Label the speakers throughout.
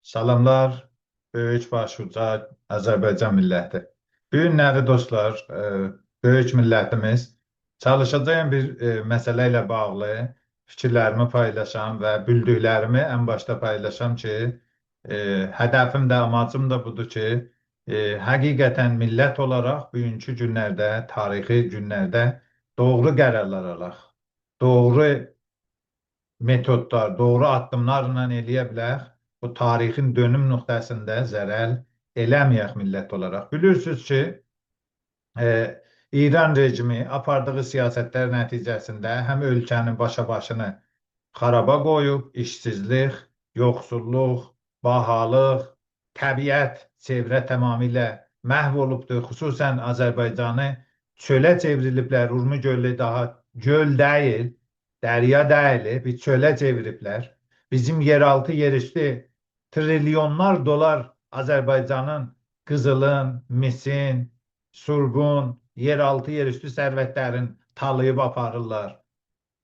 Speaker 1: Salamlar, böyük başuca Azərbaycan milləti. Bu günləri dostlar, böyük millətimiz çalışacağım bir məsələ ilə bağlı fikirlərimi paylaşam və bildiklərimi ən başda paylaşam ki, hədəfim də, amacım da budur ki, həqiqətən millət olaraq bugünkü günlərdə, tarixi günlərdə doğru qərarlar alaq, doğru metodlar, doğru addımlarla eləyə bilək. Bu tarixin dönüm nöqtəsində zərər eləməyək millət olaraq. Bilirsiniz ki, İran rejimi apardığı siyasətlər nəticəsində həm ölkənin başa-başını xaraba qoyub, işsizlik, yoxsulluq, bahalıq, təbiət, çevrə tamamilə məhv olubdur. Xüsusən Azərbaycanı çölə çevriliblər. Urmi gölü daha göl deyil, dərya deyil, bir çölə çeviriblər. Bizim yeraltı, yerüstü trilyonlar dolar Azərbaycanın qızılın, misin, surbun, yeraltı, yerüstü sərvətlərin talayıb aparırlar.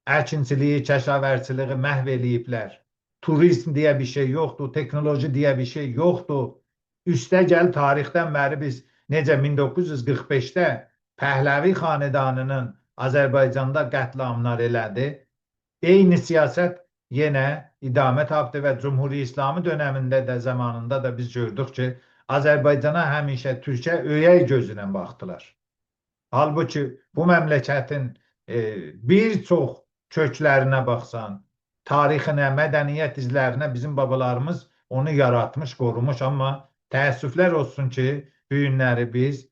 Speaker 1: Əkinçiliyi, kəşavərçiliyi məhv eləyiblər. Turizm deyə bir şey yoxdur, texnoloji deyə bir şey yoxdur. Üstə gəl tarixdən bəri biz necə 1945-də Pəhləvi xanedanının Azərbaycanda qətlamlar elədi. Eyni siyasət yenə idamə tapdı və Cumhuri İslami dönəmində də zamanında da biz gördük ki, Azərbaycana həmişə Türkiyə öyək gözü ilə baxdılar. Halbuki bu məmləkətin bir çox köklərinə baxsan, tarixinə, mədəniyyət izlərinə bizim babalarımız onu yaratmış, qorumuş, amma təəssüflər olsun ki, bu günləri biz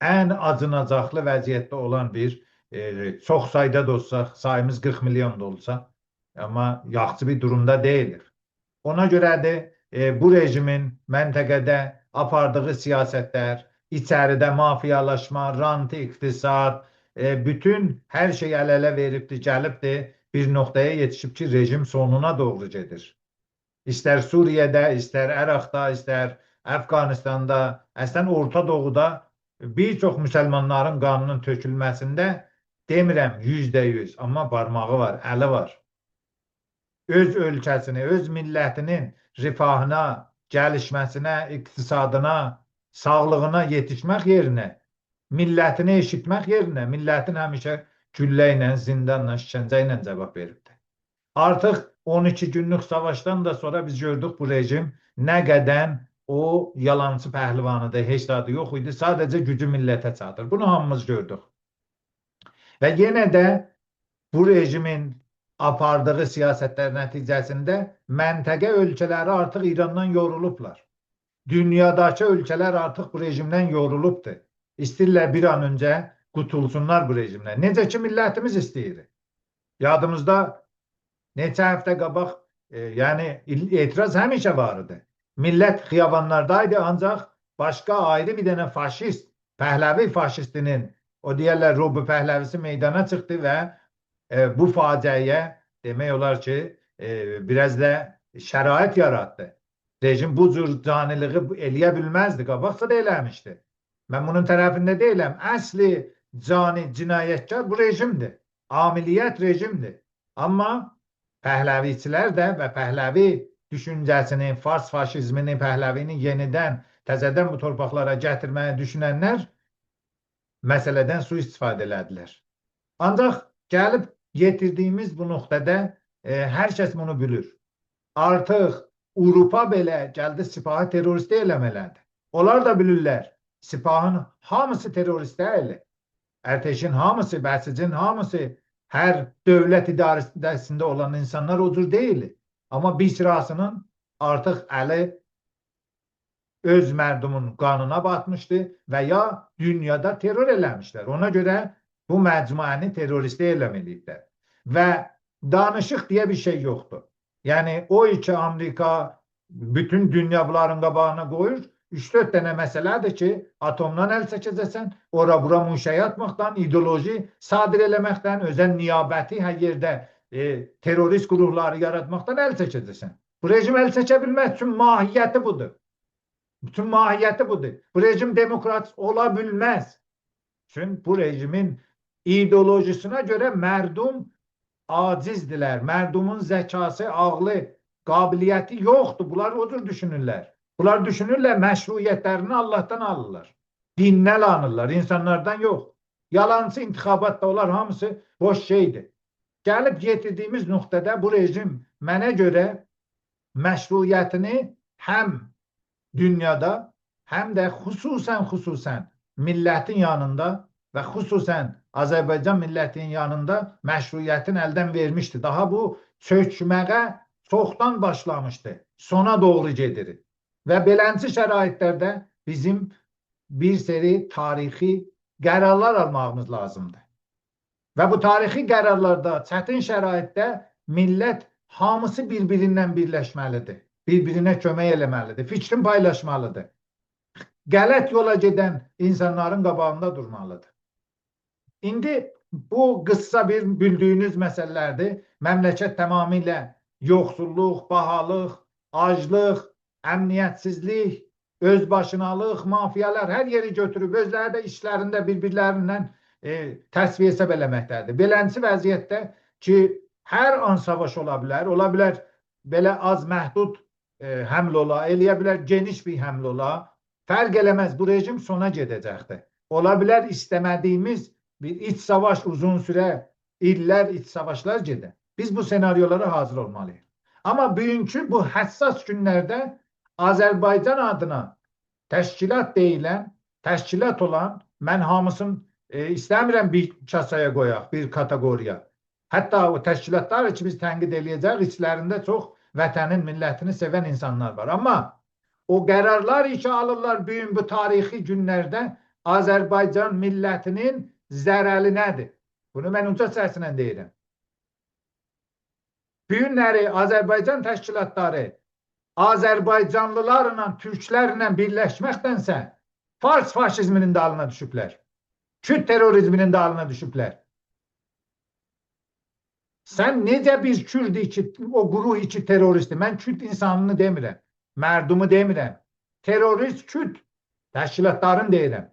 Speaker 1: ən acınacaqlı vəziyyətdə olan bir çox sayda da olsaq, sayımız 40 milyon da olsa, amma yaxşı bir durumda deyilik. Ona görədir bu rejimin məntəqədə apardığı siyasətlər, içəridə mafiyalaşma, rant iqtisad, bütün hər şey əl-ələ veribdir, gəlibdir, bir nöqtəyə yetişib ki, rejim sonuna doğru gedir. İstər Suriyədə, istər Əraqda, istər Əfqanistanda, əslən Orta Doğuda bir çox müsəlmanların qanının tökülməsində demirəm %100, amma barmağı var, əli var. Öz ölkəsini, öz millətinin rifahına, gəlişməsinə, iqtisadına, sağlığına yetişmək yerinə, millətini eşitmək yerinə, millətin həmişə güllə ilə, zindanla, işgəncə ilə cavab veribdir. Artıq 12 günlük savaşdan da sonra biz gördük bu rejim nə qədər o yalancı pəhlivanıdır, heç dadı yox idi, sadəcə gücü millətə çatır. Bunu hamımız gördük. Və yenə də bu rejimin apardığı siyasətlər nəticəsində məntəqə ölkələri artıq İrandan yorulublar. Dünyadakı ölkələr artıq bu rejimdən yorulubdur. İstəyirlər bir an öncə qutulsunlar bu rejimdən. Necə ki millətimiz istəyir. Yadımızda neçə həftə qabaq, yəni etiraz həmişə var idi. Millət xiyabanlardaydı, ancaq başqa ayrı bir dənə faşist, Pəhləvi faşistinin, o deyərlər Robu Pəhləvisi meydana çıxdı və bu faciəyə demək olar ki, biraz da şərait yaratdı. Rejim bu cür caniliği eləyə bilməzdi, qabaqca da eləmişdi. Mən bunun tərəfində deyiləm. Əsli cani, cinayətkar bu rejimdir. Amiliyyət rejimdir. Amma Pəhləviçilər də və Pəhləvi düşüncəsini, Fars faşizmini, Pəhləvini yenidən, təzədən bu torpaqlara gətirməyi düşünənlər məsələdən sui-istifadə elədilər. Ancaq gəlib yetirdiyimiz bu nöqtədə hər kəs bunu bilir. Artıq Avropa belə gəldi Sipahı terrorist elam elədi. Onlar da bilirlər. Sipahın hamısı terrorist deyil. Ərteşin hamısı, Bəsicin hamısı, hər dövlət idarəsində olan insanlar o cür deyil. Amma bir sırasının artıq əli öz mərdumun qanına batmışdı və ya dünyada terror eləmişlər. Ona görə bu məcmuəni terrorist elam eləyiblər. Və danışıq deyə bir şey yoxdur. Yəni o ki Amerika bütün dünya bunların qabağına qoyur. 3-4 dənə məsələdir ki, atomdan əl çəkəcəksən, ora bura muşəyə atmaqdan, ideoloji sadir eləməkdən, özəl niyabəti hər yerdə terrorist qurumları yaratmaqdan əl çəkəcəksən. Bu rejim əl çəkə bilməz, çünki mahiyyəti budur. Bütün mahiyyəti budur. Bu rejim demokrat ola bilməz. Çünki bu rejimin ideolojisine görə mərdum acizdirlər. Mərdumun zəkası, ağlı qabiliyyəti yoxdur. Bunlar o cür düşünürlər. Bunlar düşünürlər, məşruiyyətlərini Allahdan alırlar. Dindən alırlar, insanlardan yox. Yalancı intixabat da onlar hamısı boş şeydir. Gəlib yetirdiyimiz nöqtədə bu rejim mənə görə məşruiyyətini həm dünyada, həm də xüsusən millətin yanında və xüsusən Azərbaycan millətinin yanında məşruiyyətini əldən vermişdi. Daha bu çökməyə çoxdan başlamışdı. Sona doğru gedir. Və beləncə şəraitlərdə bizim bir seri tarixi qərarlar almağımız lazımdır. Və bu tarixi qərarlarda, çətin şəraitdə millət hamısı bir-birindən birləşməlidir. Bir-birinə kömək eləməlidir, fikrini paylaşmalıdır. Qələt yola gedən insanların qabağında durmalıdır. İndi bu qıssa bir bildiyiniz məsələlərdir. Məmləkət tamamilə yoxsulluq, bahalıq, aclıq, əmniyyətsizlik, özbaşınalıq, mafiyalar hər yeri götürüb özləri də işlərində bir-birlərindən təsviyə hesab eləməkdədir. Beləncə vəziyyətdə ki, hər an savaş ola bilər, ola bilər belə az məhdud həml ola, eləyə bilər geniş bir həml ola. Fərq eləməz, bu rejim sona gedəcəkdir. Ola bilər istəmədiyimiz bir iç savaş uzun sürə, illər iç savaşlar gedə. Biz bu senaryolara hazır olmalıyıq. Amma bugünkü bu həssas günlərdə Azərbaycan adına təşkilat deyilən, təşkilat olan, mən hamısını istəmirəm bir kasaya qoyaq, bir kateqoriya. Hətta o təşkilatlar ki, biz tənqid eləyəcəyik, içlərində çox vətənin, millətini sevən insanlar var. Amma o qərarlar ki alırlar bugün bu tarixi günlərdə Azərbaycan millətinin zərəli nədir? Bunu mən uca səslə deyirəm. Bu günləri Azərbaycan təşkilatları Azərbaycanlılarla, türklərlə birləşməkdənsə Fars faşizminin dalına düşüblər. Kürt terörizminin dalına düşüblər. Sən necə bir Kürd iki, o qruh iki terroristi? Mən Kürt insanını demirəm. Mərdumu demirəm. Terrorist Kürt təşkilatlarını deyirəm.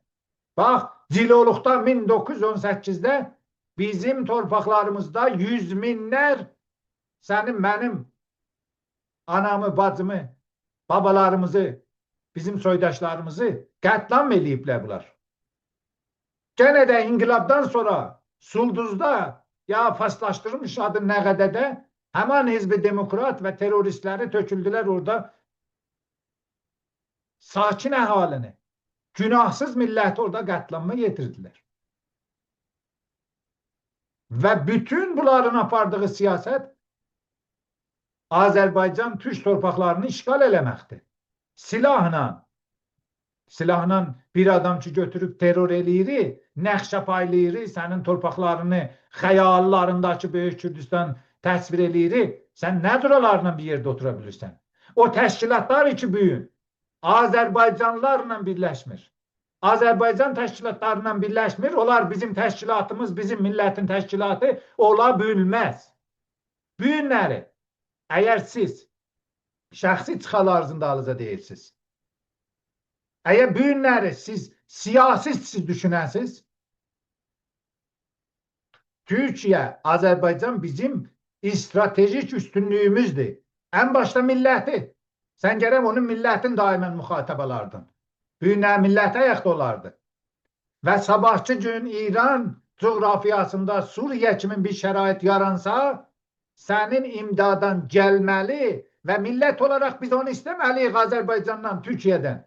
Speaker 1: Bax, Ciloluqda 1918-də bizim torpaqlarımızda yüz minlər sənin, mənim anamı, bacımı, babalarımızı, bizim soydaşlarımızı qətlam eləyiblər bunlar. Gene də inqilabdan sonra Sulduzda ya faslaşdırılmış adı Nəğədədə həman Hizb-i Demokrat və teröristləri töküldülər orada sakin əhalini, günahsız milləti orada qətlanma yetirdilər. Və bütün bunların apardığı siyasət Azərbaycan türk torpaqlarını işğal eləməkdir. Silahla, silahla bir adam ki götürüb terror eləyir, nəxşə paylayır, sənin torpaqlarını xəyallarındakı Böyük Kürdistan təsvir eləyir. Sən nə cür onlarla bir yerdə otura bilirsən? O təşkilatlar ki bugün Azərbaycanlılarla birləşmir. Azərbaycan təşkilatlarla birləşmir. Onlar bizim təşkilatımız, bizim millətin təşkilatı ola bilməz. Bu günləri əgər siz şəxsi çıxarlarınızın dalınca deyirsiniz, əgər bu günləri siz siyasi siz düşünəsiniz, Türkiyə, Azərbaycan bizim stratejik üstünlüyümüzdür. Ən başda milləti. Sən gərək onun millətin daimən müxatəb alardın. Bu günlər milləti ayaqda olardı. Və sabahçı gün İran coğrafiyasında Suriye kimi bir şərait yaransa, sənin imdadan gəlməli və millət olaraq biz onu istəməliyik Azərbaycandan, Türkiyədən.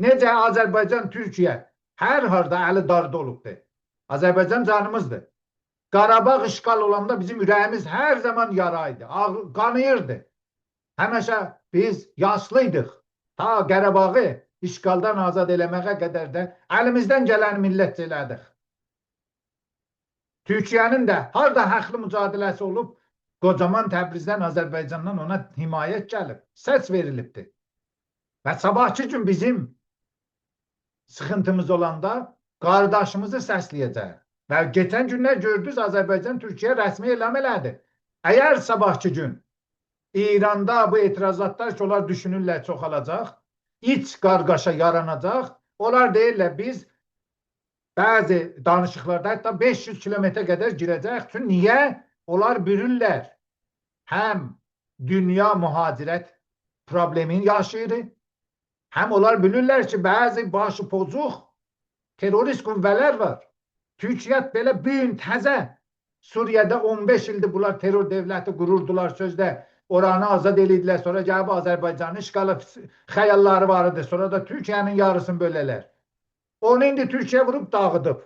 Speaker 1: Necə Azərbaycan, Türkiyə hər harda əli darda olubdur. Azərbaycan canımızdır. Qarabağ işğal olanda bizim ürəyimiz hər zaman yaraydı, qanıyırdı. Həmişə biz yaslıydıq. Ta Qarabağı işğaldan azad eləməyə qədər də əlimizdən gələn millətcə elədik. Türkiyənin də harda haqlı mücadiləsi olub, qocaman Təbrizdən, Azərbaycandan ona himayət gəlib, səs verilibdir. Və sabahçı gün bizim sıxıntımız olanda qardaşımızı səsləyəcək. Və keçən günlər gördünüz Azərbaycan Türkiyə rəsmi elam elədi. Əgər sabahçı gün İranda bu etirazatlar ki, onlar düşünürlər çoxalacaq, iç qarqaşa yaranacaq, onlar deyirlər biz bəzi danışıqlarda hətta 500 kilometrə qədər girəcək. Çünki niyə? Onlar bürürlər. Həm Dünya mühacirət problemini yaşayır. Həm onlar bilirlər ki, bəzi başı pozuq terrorist qüvvələr var. Türkiyə belə bu gün təzə Suriyədə 15 ildir bunlar terror devləti qururdular sözdə. Oranı azad elədilər, sonra gəlib Azərbaycanı işğalı xəyalları var idi. Sonra da Türkiyənin yarısını bölələr. Onu indi Türkiyə vurub dağıdıb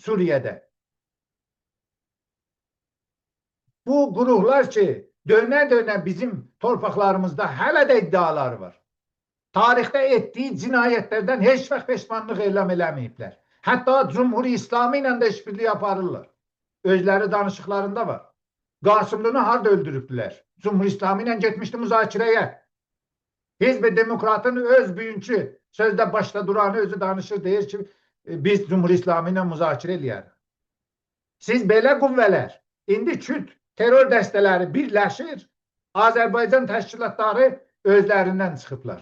Speaker 1: Suriyədə. Bu qurumlar ki, dönə-dönə bizim torpaqlarımızda hələ də iddiaları var. Tarixdə etdiyi cinayətlərdən heç vaxt peşmanlıq elam eləməyiblər. Hətta Cumhur İslamı ilə də işbirliyi aparırlar. Özləri danışıqlarında var. Qasımlını harda öldürübdülər? Cumhur İslamı ilə getmişdi müzakirəyə. Hizb-i Demokratın öz bugünkü sözdə başda duranı özü danışır, deyir ki, biz Cumhur İslamı ilə müzakirə eləyərik. Siz belə qüvvələr, indi Kürt terror dəstələri birləşir, Azərbaycan təşkilatları özlərindən çıxıblar.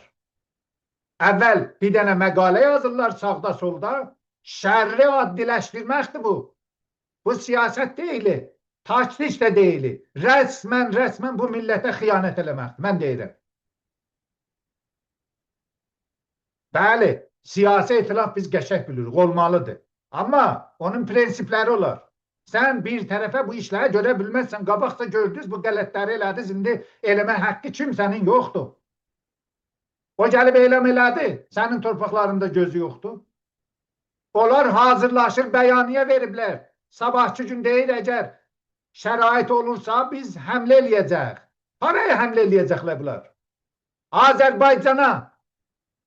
Speaker 1: Əvvəl bir dənə məqalə yazırlar sağda solda, şərri addiləşdirməkdir bu. Bu siyasət deyil, taktik də deyil. Rəsmən bu millətə xiyanət eləməkdir, mən deyirəm. Bəli, siyasi etilaf biz qəşəng bilirik, olmalıdır. Amma onun prinsipləri olar. Sən bir tərəfə bu işləri görə bilməzsən. Qabaqda gördünüz, bu qələtləri elədiniz, indi eləmə haqqı kimsənin yoxdur. O gəlib elam elədi, sənin torpaqlarında gözü yoxdur. Onlar hazırlaşır, bəyaniyyə veriblər. Sabahçı gün deyir, əgər şərait olursa biz həmlə eləyəcək. Haraya həmlə eləyəcəklər bunlar? Azərbaycana,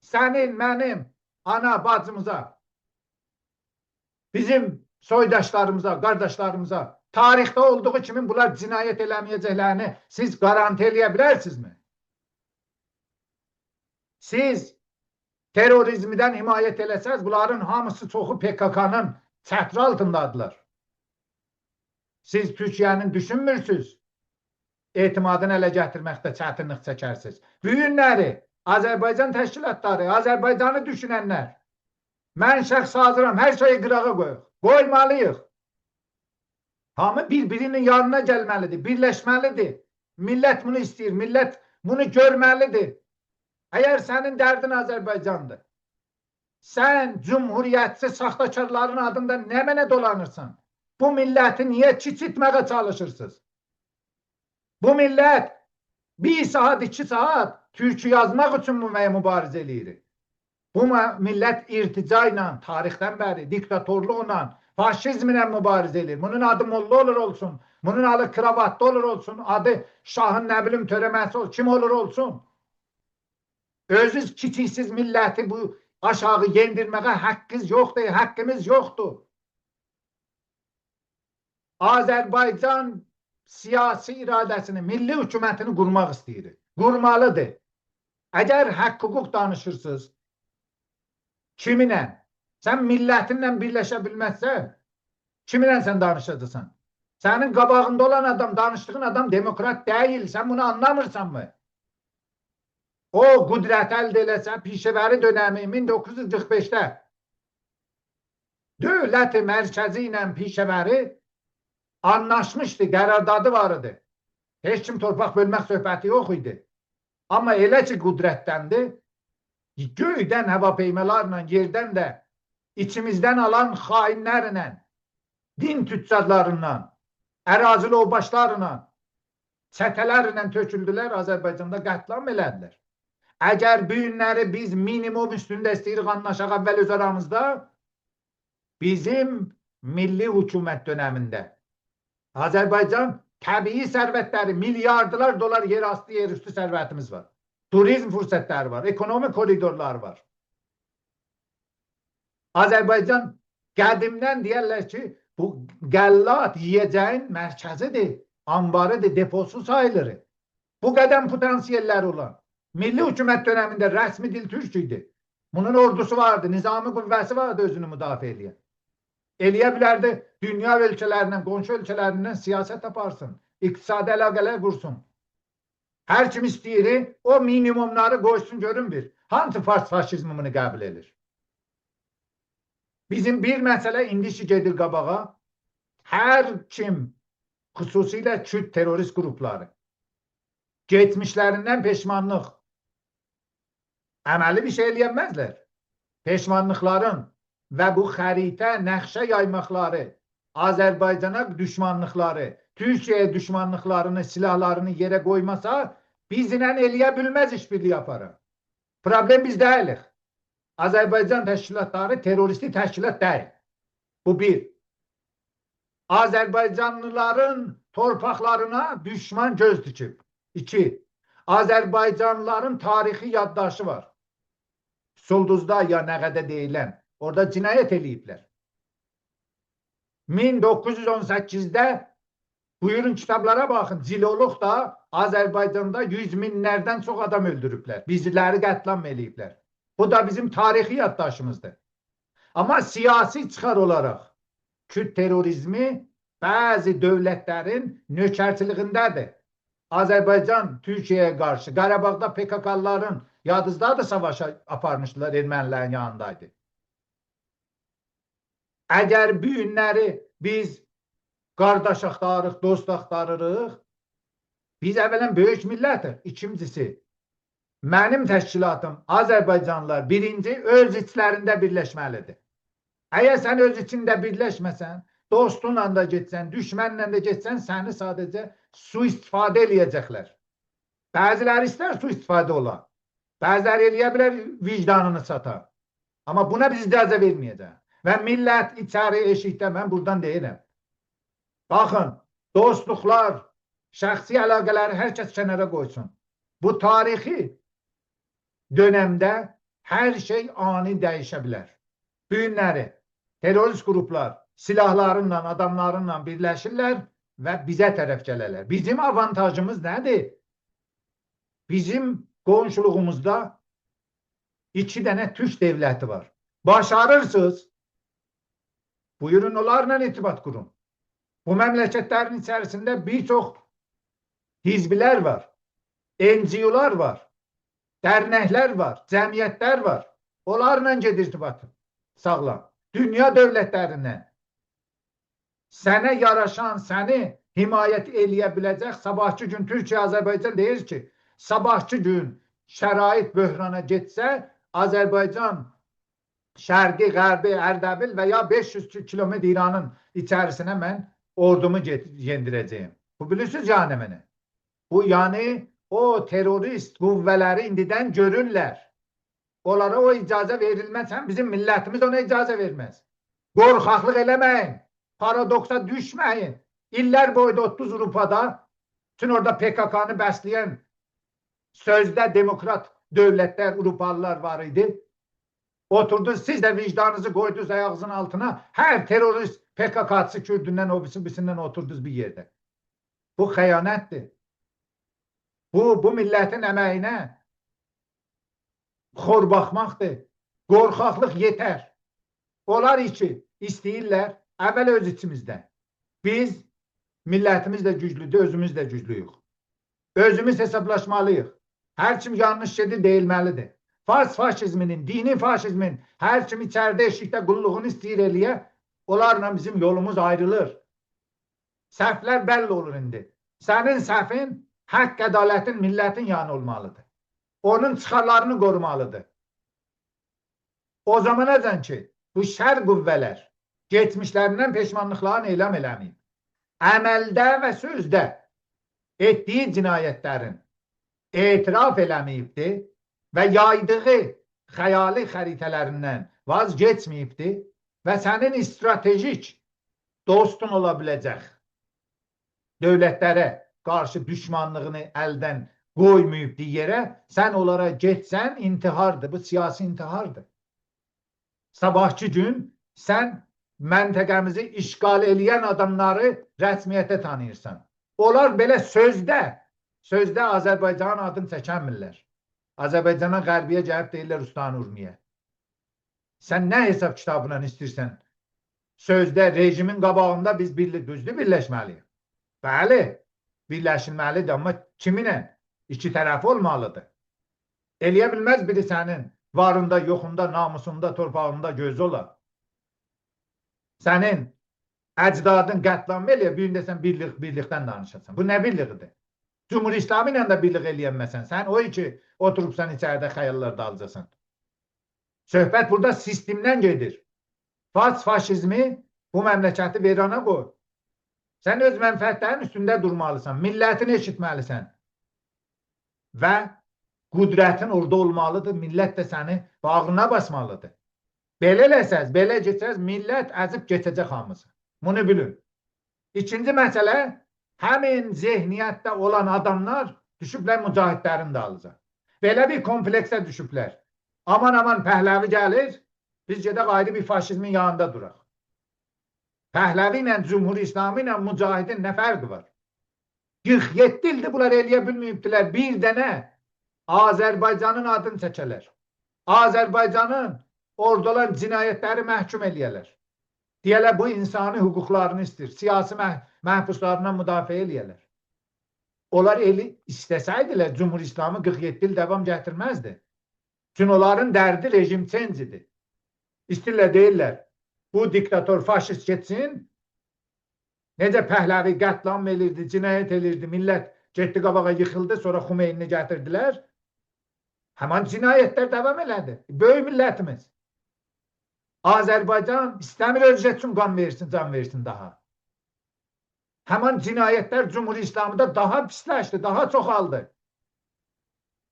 Speaker 1: sənin, mənim, ana, bacımıza, bizim soydaşlarımıza, qardaşlarımıza, tarixdə olduğu kimi bunlar cinayət eləməyəcəklərini siz garanti eləyə bilərsinizmi? Siz terrorizmdən himayət eləsəz, bunların hamısı çoxu PKK-nın çətri altındadılar. Siz Türkiyənin düşünmürsünüz, etimadını ələ gətirməkdə çətinlik çəkərsiniz. Bu günləri Azərbaycan təşkilatları, Azərbaycanı düşünənlər, mən şəxs hazıram, hər şeyi qırağa qoyuq, qoymalıyıq. Hamı bir-birinin yanına gəlməlidir, birləşməlidir. Millət bunu istəyir, millət bunu görməlidir. Əgər sənin dərdin Azərbaycandır, sən cumhuriyyətçi saxtakarların adında nə mənə dolanırsan? Bu milləti niyə kiçiltməyə çalışırsınız? Bu millət bir saat, 2 saat türkü yazmaq üçün mübarizə eləyir. Bu millət irtica ilə, tarixdən bəri, diktatorluqla, faşizmlə mübarizə eləyir. Bunun adı molla olur olsun, bunun adı kravatlı olur olsun, adı şahın nə bilim törəməsi olsun, kim olur olsun. Özünüz kiçiksiz milləti bu aşağı yendirməyə haqqınız yoxdur, haqqımız yoxdur. Azərbaycan siyasi iradəsini, milli hökumətini qurmaq istəyir. Qurmalıdır. Əgər haqq hüquq danışırsınız, kiminlə? Sən millətinlə birləşə bilməzsən, kiminlə sən danışacaqsan? Sənin qabağında olan adam, danışdığın adam demokrat deyil. Sən bunu anlamırsan mı? O qüdrət əldə eləsə, Pişəvəri dönəmi 1945-də dövlət mərkəzi ilə Pişəvəri anlaşmışdı, qərardadı var idi. Heç kim torpaq bölmək söhbəti yox idi. Amma elə ki qüdrətləndi, göydən hava peymalarla, yerdən də içimizdən alan xainlərlə, din tüccarlarından, ərazili obaşlarla, çətələrlə töküldülər, Azərbaycanda qətlam elədilər. Əgər bu günləri biz minimum üstündə istəyirik anlaşaq əvvəl öz aramızda, bizim milli hökumət dönəmində Azərbaycan təbii sərvətləri, milyardlar dolar yerastı, yerüstü sərvətimiz var. Turizm fürsətləri var, ekonomik koridorlar var. Azərbaycan qədimdən deyərlər ki, bu qəllat yiyəcəyin mərkəzidir, ambarıdır, deposu sayılır. Bu qədəm potansiyellər olan. Milli hökumət dönəmində rəsmi dil türk idi. Bunun ordusu vardı, nizami qüvvəsi vardı özünü müdafiə eləyən. Eləyə bilərdi dünya ölkələrindən, qonşu ölkələrindən siyasət aparsın, iqtisadi əlaqələr qursun. Hər kim istəyir, o minimumları qoysun görün bir. Hansı fars faşizmi bunu qəbul edir? Bizim bir məsələ indiki gedir qabağa. Hər kim, xüsusilə Kürt terrorist qrupları, Geçmişlərindən peşmanlıq. Əməli bir şey eləyənməzlər. Peşmanlıqların və bu xəritə, nəxşə yaymaqları, Azərbaycana düşmanlıqları, Türkiyəyə düşmanlıqlarını, silahlarını yerə qoymasa, bizlə eləyə bilməz işbirliyi aparır. Problem biz deyilik. Azərbaycan təşkilatları terroristi təşkilat deyil. Bu bir. Azərbaycanlıların torpaqlarına düşman göz dikib. İki. Azərbaycanlıların tarixi yaddaşı var. Sulduzda ya Nəğədə deyilən. Orada cinayət eləyiblər. 1918'de buyurun kitablara baxın. Ciloluq da Azərbaycanda 100 minlərdən çox adam öldürüblər. Bizləri qətlam eləyiblər. Bu da bizim tarixi yaddaşımızdır. Amma siyasi çıxar olaraq Kürt terrorizmi bəzi dövlətlərin nökərçiliyindədir. Azərbaycan Türkiyəyə qarşı Qarabağda PKK-ların yadınızdadır savaşa aparmışdılar ermənilərin yanındaydı. Əgər bu günləri biz qardaş axtarırıq, dost axtarırıq, biz əvvələn böyük millətik. İkincisi, mənim təşkilatım Azərbaycanlılar birinci öz içlərində birləşməlidir. Əgər sən öz içində birləşməsən, dostunla da getsən, düşmənlə də getsən, səni sadəcə sui-istifadə eləyəcəklər. Bəziləri istər sui-istifadə ola. Bəziləri eləyə bilər vicdanını sata. Amma buna biz icazə verməyəcəyik. Və millət içəri eşikdə mən buradan deyirəm. Baxın, dostluqlar, şəxsi əlaqələri hər kəs kənara qoysun. Bu tarixi dövrdə hər şey ani dəyişə bilər. Bu günləri terrorist qruplar silahlarıyla, adamlarıyla birləşirlər və bizə tərəf gələrlər. Bizim avantajımız nədir? Bizim qonşuluğumuzda iki dənə Türk devləti var. Başarırsınız, buyurun onlarla irtibat qurun. Bu memleketlerin içerisinde birçok hizbiler var, NGO'lar var, dernekler var, cemiyetler var. Onlarla ged irtibatı sağlam. Dünya dövlətlərindən sənə yaraşan, səni himayət eləyə biləcək sabahçı gün Türkiyə, Azərbaycan deyir ki, sabahçı gün şərait böhrana getsə, Azərbaycan şərqi, qərbi, Ərdəbil və ya 500 kilometr İranın içərisinə mən ordumu yendirəcəyim. Bu bilirsiniz yəni mənə. Bu yəni o terörist qüvvələri indidən görürlər. Onlara o icazə verilməz. Həm bizim millətimiz ona icazə verməz. Qorxaqlıq eləməyin. Paradoksa düşməyin. İllər boyda 30 Avropada bütün orada PKK'nı bəsləyən sözdə demokrat dövlətlər, Avropalılar var idi. Oturdunuz, siz de vicdanınızı koydunuz ayağınızın altına. Her terörist PKK'sı Kürdünden, o birisi birisinden oturdunuz bir yerde. Bu xəyanətdir. Bu millətin əməyinə xor baxmaqdır. Qorxaqlıq yetər. Onlar ki, istəyirlər, əvvəl öz içimizdə. Biz millətimiz də güclüdür, özümüz də güclüyük. Özümüz hesablaşmalıyıq. Hər kim yanlış gedir deyilməlidir. Fars faşizminin, dini faşizmin hər kim içəridə eşikdə qulluğunu istəyir eləyə, onlarla bizim yolumuz ayrılır. Səhvlər bəlli olur indi. Sənin səhvin haqq, ədalətin, millətin yanı olmalıdır. Onun çıxarlarını qorumalıdır. O zamanacan ki, bu şər qüvvələr geçmişlərindən peşmanlıqlarını elam eləməyib. Əməldə və sözdə etdiyi cinayətlərin etiraf eləməyibdir və yaydığı xəyali xəritələrindən vazgeçməyibdir və sənin stratejik dostun ola biləcək dövlətlərə qarşı düşmanlığını əldən qoymayıbdır yerə, sən onlara getsən intihardır. Bu siyasi intihardır. Sabahçı gün sən məntəqəmizi işğal eləyən adamları rəsmiyyətə tanıyırsan. Onlar belə sözdə Azərbaycanın adını çəkənmirlər. Azərbaycandan qərbiyə gəlib deyirlər Ustan Urmiyə. Sən nə hesab kitabla istəyirsən? Sözdə rejimin qabağında biz birlik, düzdür birləşməliyik. Bəli, birləşilməlidir, amma kiminlə? İki tərəfi olmalıdır. Eləyə bilməz biri sənin varında, yoxunda, namusunda, torpağında gözü olar. Sənin əcdadın qətlanma eləyə, bir gün də sən birlikdən danışasan. Bu nə birliğidir? Cumhur İslamı ilə də birlik eləyənməsən. Sən o ki, oturubsan içəridə xəyallar dalcasan. Söhbət burada sistemdən gedir. Fars faşizmi bu məmləkəti verana qoy. Sən öz mənfəətlərinin üstündə durmalısan, millətini eşitməlisən. Və qüdrətin orada olmalıdır, millət də səni bağrına basmalıdır. Belə eləsəz, belə getsəz, millət əzib keçəcək hamısı. Bunu bilin. İkinci məsələ, həmin zehniyyətdə olan adamlar düşüblər mücahidlərin dalınca. Belə bir kompleksə düşüblər. Aman aman Pəhləvi gəlir, biz gedək ayrı bir faşizmin yanında duraq. Pəhləvi ilə, Cumhur İslamı ilə mücahidin nə fərqi var? 47 ildir bunlar eləyə bilməyibdilər. Bir dənə Azərbaycanın adını çəkələr. Azərbaycanın orada olan cinayətləri məhkum eləyələr. Deyələr bu insani hüquqlarını istəyir. Siyasi məhbuslarından müdafiə eləyələr. Onlar eli istəsəydilər Cumhur İslamı 47 il davam gətirməzdi. Çünki onların dərdi rejim change idi. İstəyirlər deyirlər, bu diktator faşist getsin, necə Pəhləvi qətlam elirdi, cinayət elirdi, millət getdi qabağa yıxıldı, sonra Xümeynini gətirdilər. Həman cinayətlər davam elədi. Böyük millətimiz. Azərbaycan istəmir özü üçün qan versin, can versin daha. Həman cinayətlər Cumhur İslamıda daha pisləşdi, daha çoxaldı.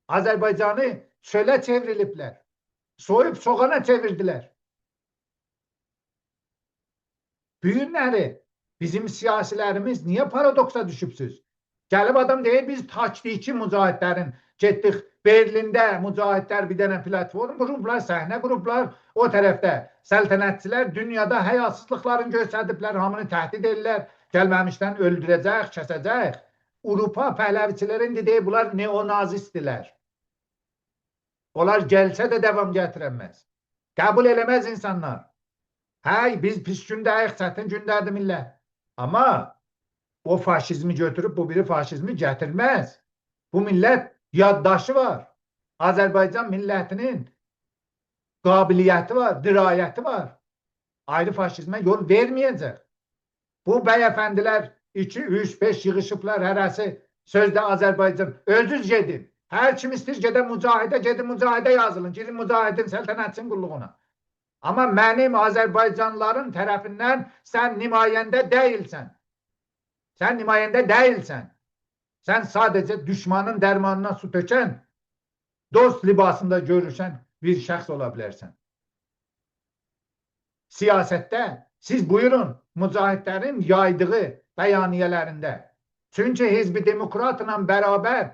Speaker 1: Azərbaycanı çölə çevriliblər. Soyup soğana çevirdilər. Bu günləri bizim siyasilərimiz niyə paradoksa düşübsüz? Gəlib adam deyir, biz taktiki mücahidlərin getdik Berlində mücahidlər bir dənə platform qurublar, səhnə qurublar. O tərəfdə səltənətçilər dünyada həyasızlıqlarını göstərdiblər, hamını təhdid edirlər. Gəlməmişdən öldürəcək, kəsəcək. Avropa pəhləviçiləri indi deyir, bunlar neonazistdilər. Onlar gəlsə də davam gətirəməz. Qəbul eləməz insanlar. Hey, biz pis gündəyik, çətin gündədir millət. Amma o faşizmi götürüb bu biri faşizmi gətirməz. Bu millət yaddaşı var. Azərbaycan millətinin qabiliyyəti var, dirayəti var. Ayrı faşizmə yol verməyəcək. Bu bəyəfəndilər 2, 3, 5 yığışıblar hərəsi sözdə Azərbaycan. Özünüz gedin. Hər kim istəyir gedə mücahidə, gedin mücahidə yazılın. Girin mücahidin səltənətçinin qulluğuna. Amma mənim Azərbaycanlıların tərəfindən sən nümayəndə deyilsən. Sən nümayəndə deyilsən. Sən sadəcə düşmanın dərmanına su tökən, dost libasında görüşən bir şəxs ola bilərsən. Siyasətdə siz buyurun mücahidlərin yaydığı bəyaniyələrində. Çünki Hizb-i Demokratla bərabər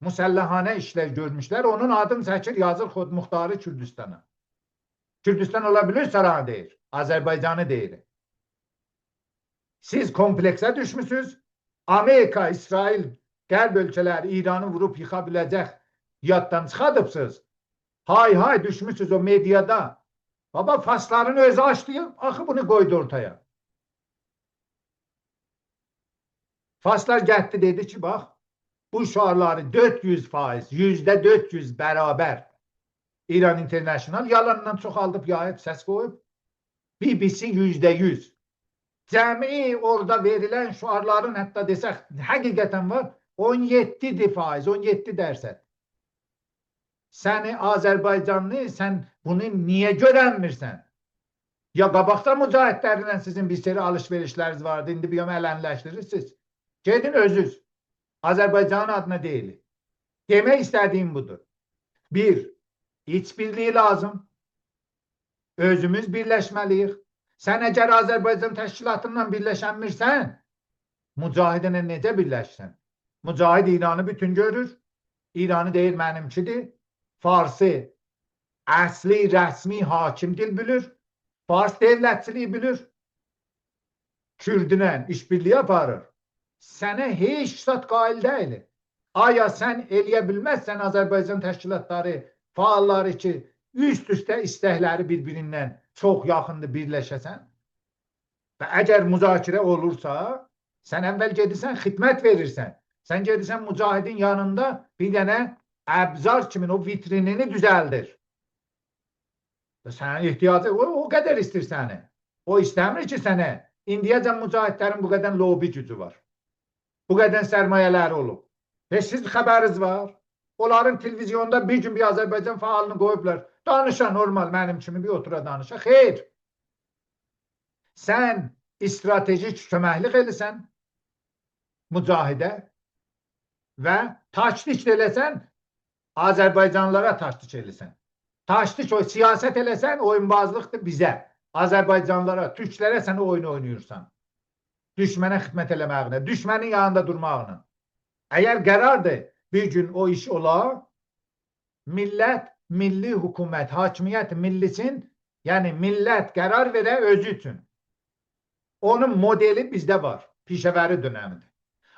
Speaker 1: müsəlləhanə işlər görmüşlər. Onun adını çəkir, yazır Xodmuxtarı Kürdistana. Kürdistan ola bilir Saray deyir. Azərbaycanı deyir. Siz kompleksə düşmüsünüz. Amerika, İsrail, Qərb ölkələri İranı vurub yıxa biləcək yaddan çıxadıbsınız. Hay hay düşmüsünüz o mediada. Baba Fasların özü açdı, axı bunu qoydu ortaya. Faslar getdi dedi ki bax, bu şüarları 400%, %400 bərabər İran International yalandan çoxaldıb, yayıb, səs qoyub. BBC %100. Cəmi orada verilən şüarların hətta desək həqiqətən var 17%, 17%. Səni Azərbaycanlı, sən bunu niyə görənmirsən? Ya qabaqda mücahidlərlə sizin bir seri alış-verişləriniz vardı, indi bir ələnləşdirirsiniz. Gedin özünüz. Azərbaycanın adına deyil. Demək istədiyim budur. Bir, iç birliyi lazım. Özümüz birləşməliyik. Sən əgər Azərbaycan təşkilatından birləşənmirsən, mücahidinə necə birləşsən? Mücahid İranı bütün görür. İranı deyir mənimkidir. Farsı əsli, rəsmi hakim dil bilir. Fars devlətçiliyi bilir. Kürdünə işbirliyi aparır. Sənə heç zat qail deyil. Aya sən eləyə bilməzsən Azərbaycan təşkilatları, faalları ki, üst-üstə istəkləri bir-birindən çox yaxındır birləşəsən. Və əgər müzakirə olursa, sən əvvəl gedirsən, xidmət verirsən. Sən gedirsən mücahidin yanında bir dənə əbzar kimin o vitrinini düzəldir. Və sənin ehtiyacı o qədər istəyir səni. O istəmir ki sənə. İndiyəcən mücahidlərin bu qədər lobi gücü var. Bu qədər sərmayələri olub. Heç siz xəbəriniz var? Onların televizyonda bir gün bir Azərbaycan fəalını qoyublar. Danışa normal mənim kimi bir otura danışa. Xeyr. Sən stratejik köməklik eləsən mücahidə və taktik də eləsən Azərbaycanlılara taktik eləsən. Taktik o siyasət eləsən oyunbazlıqdır bizə. Azərbaycanlılara, türklərə sən oyun oynayırsan. Düşmənə xidmət eləməyinə, düşmənin yanında durmağına. Əgər qərardır bir gün o iş ola, millət, milli hökumət, hakimiyyət millisin, yəni millət qərar verə özü üçün. Onun modeli bizdə var, Pişəvəri dönəmində.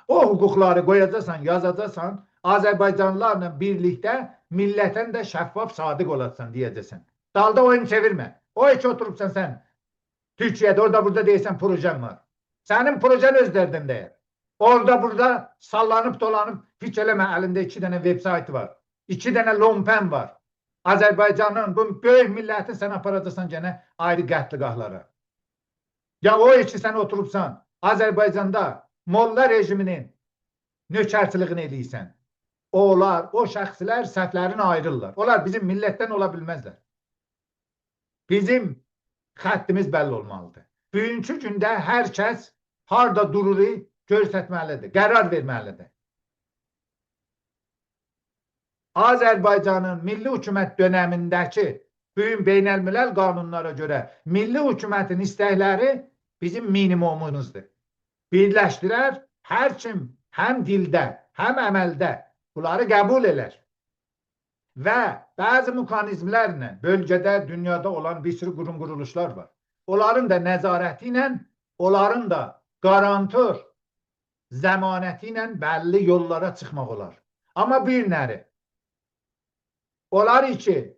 Speaker 1: O hüquqları qoyacaqsan, yazacaqsan, Azərbaycanlılarla birlikdə millətən də şəffaf, sadiq olacaqsan deyəcəksən. Dalda oyun çevirmə. O heç oturubsan sən Türkiyədə, orada burada deyirsən projem var. Sənin projen öz dərdində. Orada burada sallanıp dolanıp hiç eləmə, əlində 2 dənə web-saytı var. 2 dənə lompen var. Azərbaycanın bu böyük milləti sən aparacaqsan gənə ayrı qətliqahlara. Ya o ki sən oturubsan Azərbaycanda molla rejiminin nökərçiliyini eləyirsən. Onlar, o şəxslər səhvlərini ayırırlar. Onlar bizim millətdən ola bilməzlər. Bizim xəttimiz bəlli olmalıdır. Bugünkü gündə hər kəs harda durur göstərməlidir, qərar verməlidir. Azərbaycanın milli hökumət dönəmindəki bugün beynəlmiləl qanunlara görə milli hökumətin istəkləri bizim minimumumuzdur. Birləşdirər, hər kim həm dildə, həm əməldə bunları qəbul elər. Və bəzi mexanizmlərlə bölgədə, dünyada olan bir sürü qurum quruluşlar var. Onların da nəzarəti ilə, onların da qarantör zəmanəti ilə bəlli yollara çıxmaq olar. Amma bir nəri, onlar ki,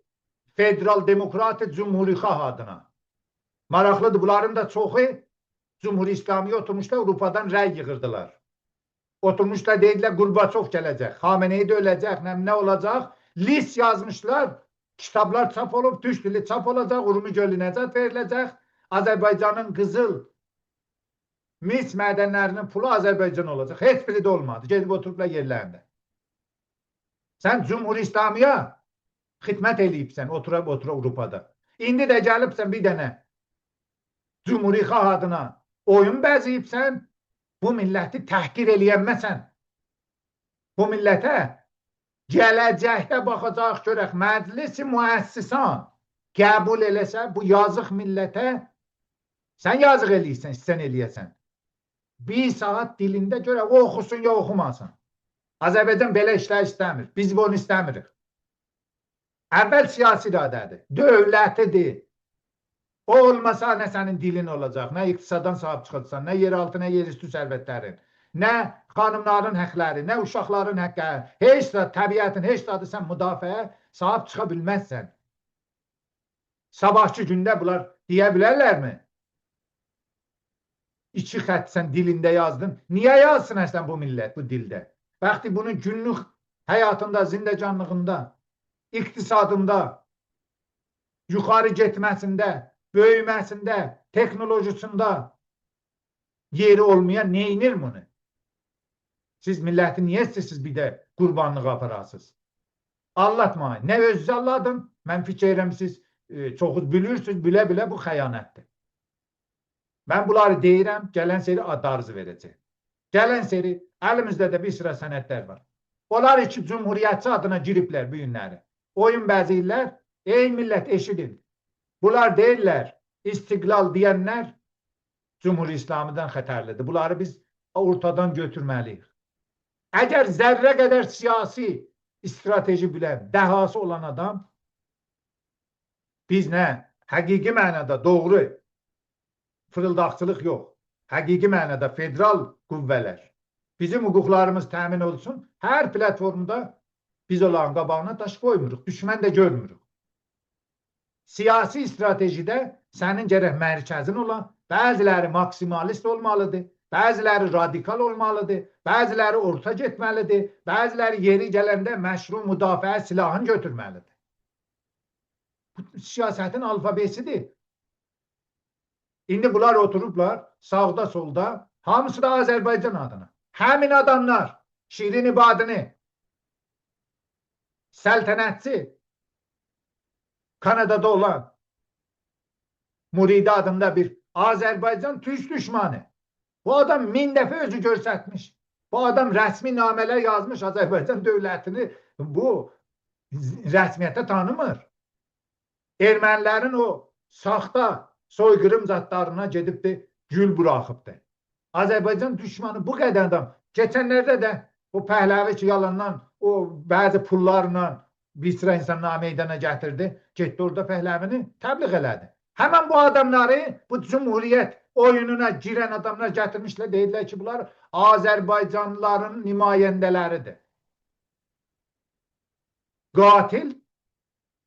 Speaker 1: Federal Demokratik Cumhurixah adına. Maraqlıdır, bunların da çoxu Cumhur İslamiyə oturmuşlar, Avropadan rəy yığırdılar. Oturmuşlar, deyirlər, Qurbaçov gələcək, Xameneyi də öləcək, nə olacaq? List yazmışlar, kitablar çap olub, türk dili çap olacaq, Urmi gölü nəcat veriləcək, Azərbaycanın qızıl mis mədənlərinin pulu Azərbaycan olacaq. Heç biri də olmadı. Gedib oturublar yerlərində. Sən Cumhur İslamiyə xidmət eləyibsən, otura Avropada. İndi də gəlibsən bir dənə Cumhurixah adına oyun bəziyibsən, bu milləti təhqir eləyənməsən. Bu millətə gələcəkdə baxacaq görək, məclisi müəssisan qəbul eləsə, bu yazıq millətə sən yazıq eləyirsən, sən eləyəsən. Bir saat dilində görə o oxusun ya oxumasın. Azərbaycan belə işlər istəmir. Biz bunu istəmirik. Əvvəl siyasi iradədir, dövlətidir. O olmasa nə sənin dilin olacaq, nə iqtisaddan sahib çıxacaqsan, nə yeraltı, nə yerüstü sərvətlərin, nə xanımların həqləri, nə uşaqların həqqləri, heç də təbiətin, heç də sən müdafiəyə sahib çıxa bilməzsən. Sabahçı gündə bunlar deyə bilərlərmi? İki xətt sən dilində yazdın. Niyə yazsın əslən bu millət bu dildə? Vaxtı bunun günlük həyatında, zindəcanlığında, iqtisadında, yuxarı getməsində, böyüməsində, texnolojisində yeri olmayan neynir bunu? Siz milləti niyə istəyirsiniz bir də qurbanlığa aparasınız? Allatmayın. Nə özünüzü alladın? Mən fikir edirəm siz çoxu bilirsiniz, bilə-bilə bu xəyanətdir. Mən bunları deyirəm, gələn seri ad arızı verəcək. Gələn seri əlimizdə də bir sıra sənədlər var. Onlar iki cumhuriyyətçi adına giriblər bu günləri. Oyun bəziyirlər. Ey millət eşidin. Bunlar deyirlər, istiqlal deyənlər Cumhur İslamıdan xətərlidir. Bunları biz ortadan götürməliyik. Əgər zərrə qədər siyasi strateji bilən, dəhası olan adam biz nə? Həqiqi mənada doğru fırıldaqçılıq yox. Həqiqi mənada federal qüvvələr. Bizim hüquqlarımız təmin olsun. Hər platformda biz onların qabağına daş qoymuruq. Düşmən də görmürük. Siyasi stratejidə sənin gərək mərkəzin ola, bəziləri maksimalist olmalıdır, bəziləri radikal olmalıdır, bəziləri orta getməlidir, bəziləri yeri gələndə məşru müdafiə silahını götürməlidir. Bu siyasətin alfabesidir. İndi bunlar oturublar sağda solda, hamısı da Azərbaycan adına. Həmin adamlar Şirin İbadini, səltənətçi, Kanada'da olan Muridi adında bir Azərbaycan Türk düşmanı. Bu adam 1000 dəfə özü göstərmiş. Bu adam rəsmi namələr yazmış Azərbaycan dövlətini bu rəsmiyyətə tanımır. Ermənilərin o saxta soyqırım zatlarına gedibdi, gül buraxıbdı. Azərbaycan düşmanı bu qədər adam. Keçənlərdə də bu Pəhləvi ki, yalandan o bəzi pullarla bir sıra insanları meydana gətirdi. Getdi orada Pəhləvini təbliğ elədi. Həmən bu adamları bu Cumhuriyyət oyununa girən adamlar gətirmişlər. Deyirlər ki, bunlar Azərbaycanlıların nümayəndələridir. Qatil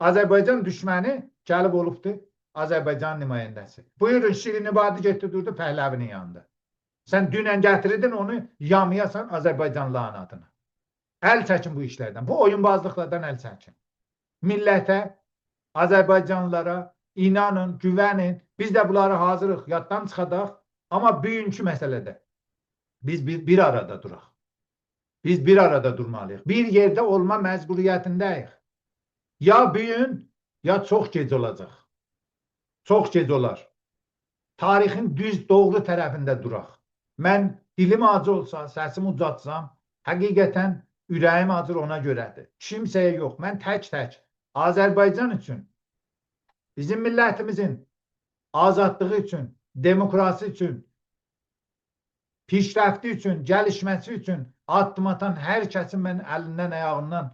Speaker 1: Azərbaycan düşməni gəlib olubdu Azərbaycan nümayəndəsi. Buyurun, Şirin İbadi getdi durdu Pəhləvinin yanında. Sən dünən gətirirdin onu yamayasan Azərbaycanlıların adına. Əl çəkin bu işlərdən. Bu oyunbazlıqlardan əl çəkin. Millətə, Azərbaycanlılara inanın, güvənin. Biz də bunları hazırıq, yaddan çıxadaq. Amma bugünkü məsələdə biz bir arada duraq. Biz bir arada durmalıyıq. Bir yerdə olma məcburiyyətindəyik. Ya bugün, ya çox gec olacaq. Çox gec olar. Tarixin düz, doğru tərəfində duraq. Mən dilim acı olsa, səsimi ucatsam, həqiqətən ürəyim acır ona görədir. Kimsəyə yox, mən tək-tək Azərbaycan üçün, bizim millətimizin azadlığı üçün, demokrasi üçün, pişrəfti üçün, gəlişməsi üçün addım atan hər kəsin mən əlindən, ayağından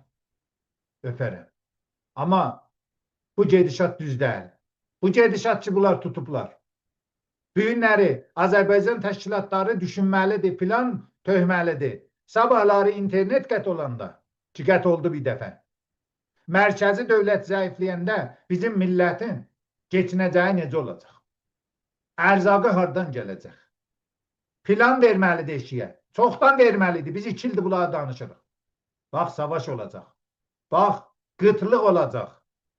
Speaker 1: öpərəm. Amma bu gedişat düz deyil. Bu gedişat ki, bunlar tutublar. Bu günləri Azərbaycan təşkilatları düşünməlidir, plan töhməlidir. Sabahları internet qət olanda, ki qət oldu bir dəfə, mərkəzi dövlət zəifləyəndə bizim millətin keçinəcəyi necə olacaq? Ərzaqı hardan gələcək? Plan verməlidir eşiyə. Çoxdan verməlidir. Biz 2 ildir bunları danışırıq. Bax, savaş olacaq. Bax, qıtlıq olacaq.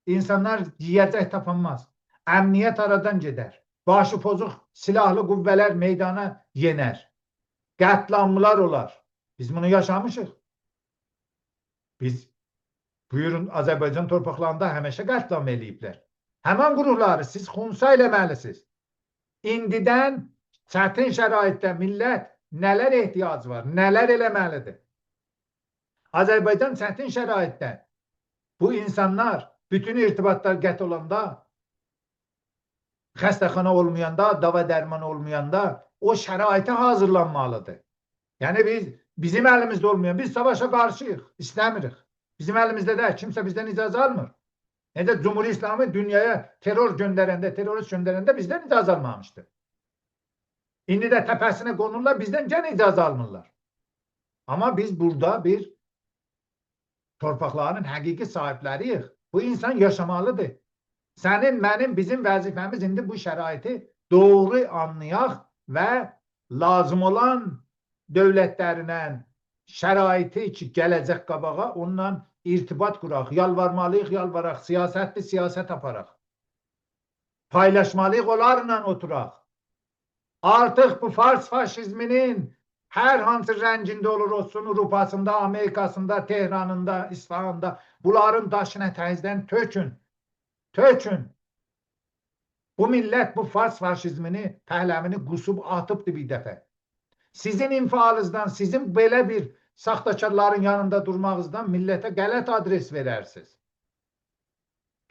Speaker 1: İnsanlar yiyəcək tapanmaz. Əmniyyət aradan gedər. Başı pozuq silahlı qüvvələr meydana yenər. Qətlamlar olar. Biz bunu yaşamışıq. Biz buyurun Azərbaycan torpaqlarında həmişə qətlam eləyiblər. Həmən qurumları siz xunsa eləməlisiniz. İndidən çətin şəraitdə millət nələr ehtiyacı var, nələr eləməlidir? Azərbaycan çətin şəraitdə bu insanlar bütün irtibatlar qət olanda, xəstəxana olmayanda, dava dərman olmayanda o şəraitə hazırlanmalıdır. Yəni bizim əlimizdə olmayan, biz savaşa qarşıyıq, istəmirik. Bizim əlimizdə də kimsə bizdən icazə almır. Necə Cumhur İslamı dünyaya terror göndərəndə, terrorist göndərəndə bizdən icazə almamışdı. İndi də təpəsinə qonurlar, bizdən gene icazə almırlar. Amma biz burada bir torpaqların həqiqi sahibləriyik. Bu insan yaşamalıdır. Sənin, mənim, bizim vəzifəmiz indi bu şəraiti doğru anlayaq və lazım olan dövlətlərlə şəraiti ki, gələcək qabağa onunla irtibat quraq, yalvarmalıyıq, yalvaraq, siyasətli siyasət aparaq. Paylaşmalıyıq, onlarla oturaq. Artıq bu Fars faşizminin hər hansı rəngində olur olsun, Avropasında, Amerikasında, Tehranında, İsfahanında, bunların daşını təzədən tökün. Tökün. Bu millət bu Fars faşizmini, Pəhləvini qusub atıbdı bir dəfə. Sizin infialınızdan, sizin belə bir saxtakarların yanında durmağınızdan millətə qələt adres verərsiniz.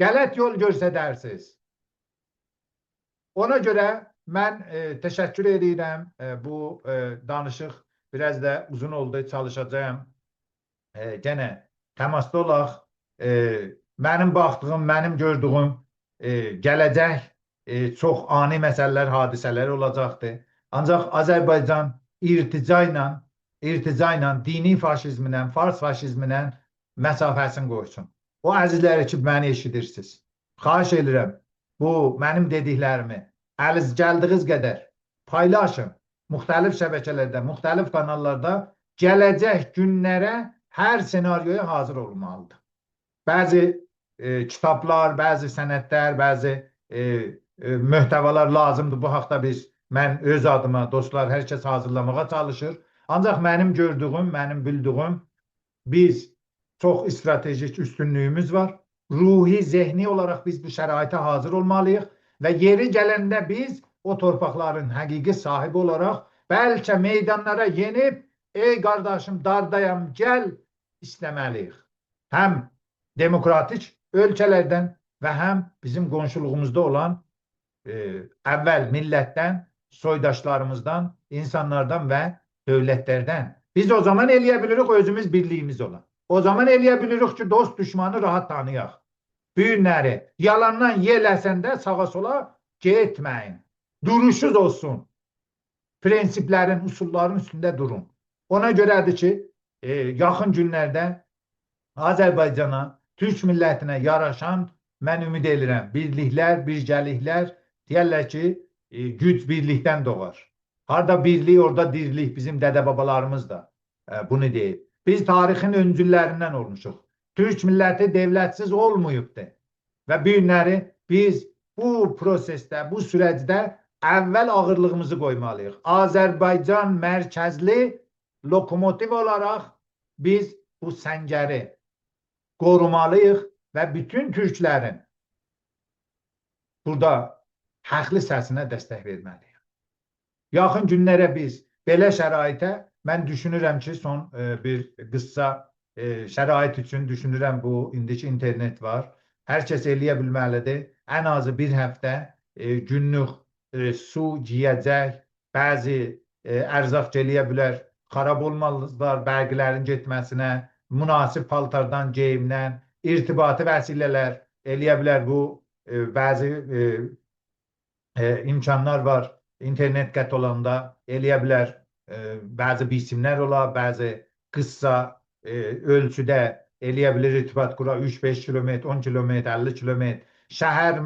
Speaker 1: Qələt yol göstərərsiniz. Ona görə mən təşəkkür edirəm. Bu danışıq biraz da uzun oldu, çalışacağam. Gene təmasda olaq. Mənim baxdığım, mənim gördüyüm gələcək çox ani məsələlər, hadisələr olacaqdır. Ancaq Azərbaycan irtica ilə, dini faşizminə, fars faşizminə məsafəsini qoysun. O əzizləri ki, məni eşidirsiniz. Xahiş edirəm, bu mənim dediklərimi əliniz gəldiyiniz qədər paylaşın. Müxtəlif şəbəkələrdə, müxtəlif kanallarda gələcək günlərə hər senaryoya hazır olmalıdır. Bəzi kitablar, bəzi sənədlər, bəzi möhtəvalar lazımdır. Bu haqda mən öz adıma, dostlar, hər kəs hazırlamağa çalışır. Ancaq mənim gördüyüm, mənim bildiyim, biz çox stratejik üstünlüyümüz var. Ruhi, zehni olaraq biz bu şəraitə hazır olmalıyıq və yeri gələndə biz o torpaqların həqiqi sahibi olaraq bəlkə meydanlara yenib, ey qardaşım dardayam gəl istəməliyik. Həm demokratik ölkələrdən və həm bizim qonşuluğumuzda olan əvvəl millətdən, soydaşlarımızdan, insanlardan və dövlətlərdən. Biz o zaman eləyə bilirik özümüz birliyimiz olan. O zaman eləyə bilirik ki, dost düşmanı rahat tanıyaq. Bu günləri yalandan yel əsəndə sağa sola getməyin. Duruşuz olsun. Prinsiplərin, usulların üstündə durun. Ona görədir ki, yaxın günlərdə Azərbaycana, Türk millətinə yaraşan, mən ümid edirəm, birliklər, birgəliklər deyərlər ki, güc birlikdən doğar. Harda birlik, orada dirlik. Bizim dədə-babalarımız da bunu deyib. Biz tarixin öncüllərindən olmuşuq. Türk milləti devlətsiz olmayıbdır. Və bu günləri biz bu prosesdə, bu sürəcdə əvvəl ağırlığımızı qoymalıyıq. Azərbaycan mərkəzli lokomotiv olaraq biz bu səngəri qorumalıyıq və bütün türklərin burada həqli səsinə dəstək verməliyik. Yaxın günlərə biz belə şəraitə mən düşünürəm ki, son bir qısa şərait üçün düşünürəm bu indiki internet var. Hər kəs eləyə bilməlidir. Ən azı bir həftə günlük su, yeyəcək, bəzi ərzaq eləyə bilər. Xarab olmazlar bərqlərin getməsinə, münasib paltardan, geyimdən, irtibati vəsilələr eləyə bilər bu bəzi imkanlar var. İnternet qət olanda eləyə bilər bəzi biçimlər ola, bəzi qısa ölçüdə eləyə bilir irtibat qura 3-5 kilometr, 10 kilometr, 50 kilometr. Şəhər,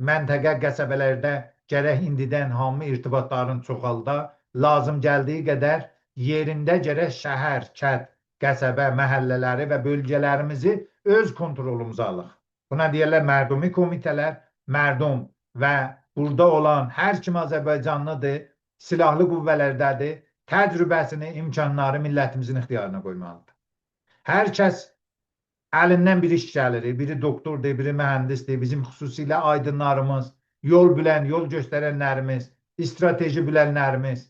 Speaker 1: məntəqə, qəsəbələrdə gərək indidən hamı irtibatların çoxalda, lazım gəldiyi qədər yerində gərək şəhər, kənd, qəsəbə, məhəllələri və bölgələrimizi öz kontrolumuza alaq. Buna deyirlər mərdumi komitələr, mərdum və burada olan hər kim Azərbaycanlıdır, silahlı qüvvələrdədir, təcrübəsini, imkanları millətimizin ixtiyarına qoymalıdır. Hər kəs əlindən bir iş gəlir, biri doktordur, biri mühəndisdir, bizim xüsusilə aydınlarımız, yol bilən, yol göstərənlərimiz, strateji bilənlərimiz,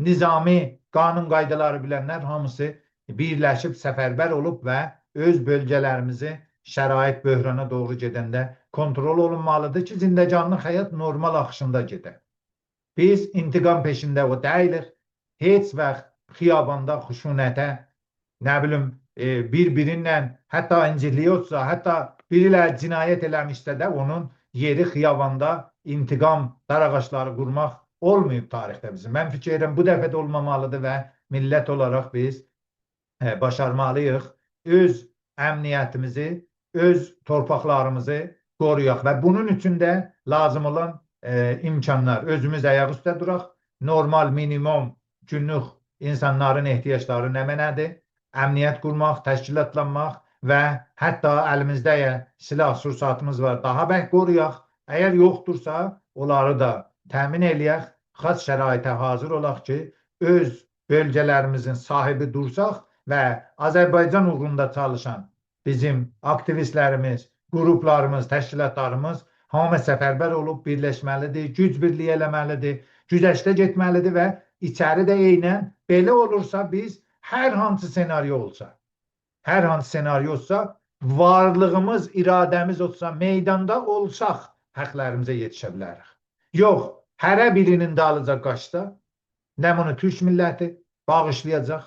Speaker 1: nizami qanun qaydaları bilənlər hamısı birləşib səfərbər olub və öz bölgələrimizi şərait böhrana doğru gedəndə kontrol olunmalıdır ki, zindəcanlı həyat normal axışında gedə. Biz intiqam peşində o deyilik. Heç vaxt xiyabanda xüşunətə, nə bilim, bir-birinlə hətta incikliyi olsa, hətta biri ilə cinayət eləmişsə də onun yeri xiyabanda intiqam darağaçları qurmaq olmayıb tarixdə bizim. Mən fikir edirəm, bu dəfə də olmamalıdır və millət olaraq biz başarmalıyıq öz əmniyyətimizi, öz torpaqlarımızı qoruyaq və bunun üçün də lazım olan imkanlar, özümüz ayaq üstə duraq, normal minimum günlük insanların ehtiyacları nə mənədir? Əmniyyət qurmaq, təşkilatlanmaq və hətta əlimizdə əgər silah, sursatımız var, daha bərk qoruyaq. Əgər yoxdursa, onları da təmin eləyək, xas şəraitə hazır olaq ki, öz bölgələrimizin sahibi dursaq və Azərbaycan uğrunda çalışan bizim aktivistlərimiz, qruplarımız, təşkilatlarımız hamı səfərbər olub birləşməlidir, güc birliyi eləməlidir, güzəştə getməlidir və içəri də eynən belə olursa biz hər hansı senaryo olsa, hər hansı senaryo olsa, varlığımız, iradəmiz olsa, meydanda olsaq həqlərimizə yetişə bilərik. Yox, hərə birinin dalınca qaçsa, nə bunu türk milləti bağışlayacaq,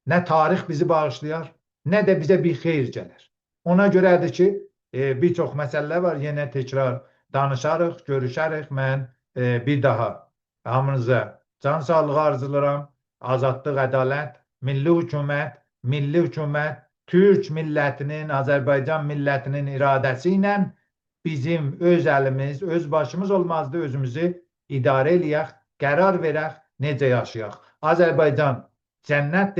Speaker 1: nə tarix bizi bağışlayar, nə də bizə bir xeyir gələr. Ona görədir ki, bir çox məsələlər var, yenə təkrar danışarıq, görüşərik. Mən bir daha hamınıza can sağlığı arzulayıram. Azadlıq, ədalət, milli hökumət, milli hökumət Türk millətinin, Azərbaycan millətinin iradəsi ilə bizim öz əlimiz, öz başımız olmazdı, özümüzü idarə eləyək, qərar verək, necə yaşayaq. Azərbaycan cənnətdir.